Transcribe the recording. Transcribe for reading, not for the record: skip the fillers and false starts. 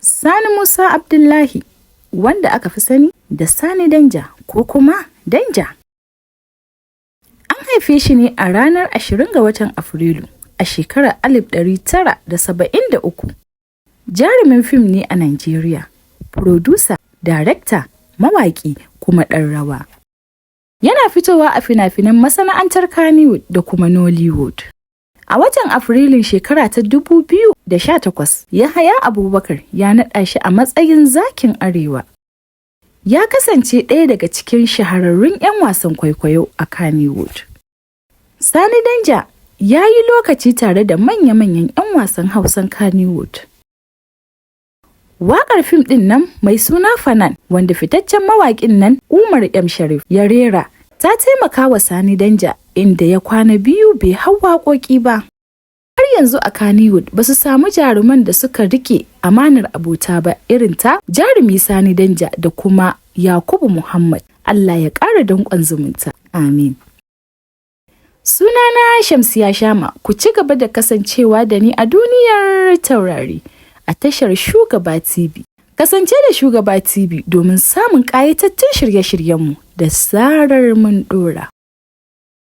Sani Musa Abdullahi, wanda aka fi sani da Sani Danja ko kuma Danja. An haife shi ne a ranar 20 ga watan Afrilu a shekarar 1973. Jarumin fim ne a Najeriya, furodusa, darakta, mawaƙi kuma ɗan rawa. Yana fitowa a fina-finan masana'antar Kannywood da kuma Nollywood. A watan Afrilun shekara ta 2018, Yahaya Abubakar ya naɗa shi a matsayin Zakin Arewa. Ya kasance ɗaya daga cikin shahararrun 'yan wasan kwaikwayo a Kannywood. Sani Danja ya yi lokaci tare da manya-manyan 'yan wasan Hausan Kannywood. Waƙar fim ɗin nan mai suna Fanan, wanda fitaccen mawaƙin nan Umar M. Sharif ya rera, ta taimaka wa Sani Danja, inda ya kwana biyu bai hau waƙoƙi ba. Har yanzu a Kannywood ba su samu jaruman da suka rike amanar abota ba irin ta jarumi Sani Danja da kuma Yakubu Muhammad. Allah ya ƙara danƙon zumunta. Amin. Sunana Shamsiya Shama, ku ci gaba da kasancewa da ni a duniyar taurari a tashar Shugaba TV. Kasance da Shugaba TV domin samun ƙayatattun shirye-shiryenmu da zarar mun ɗora.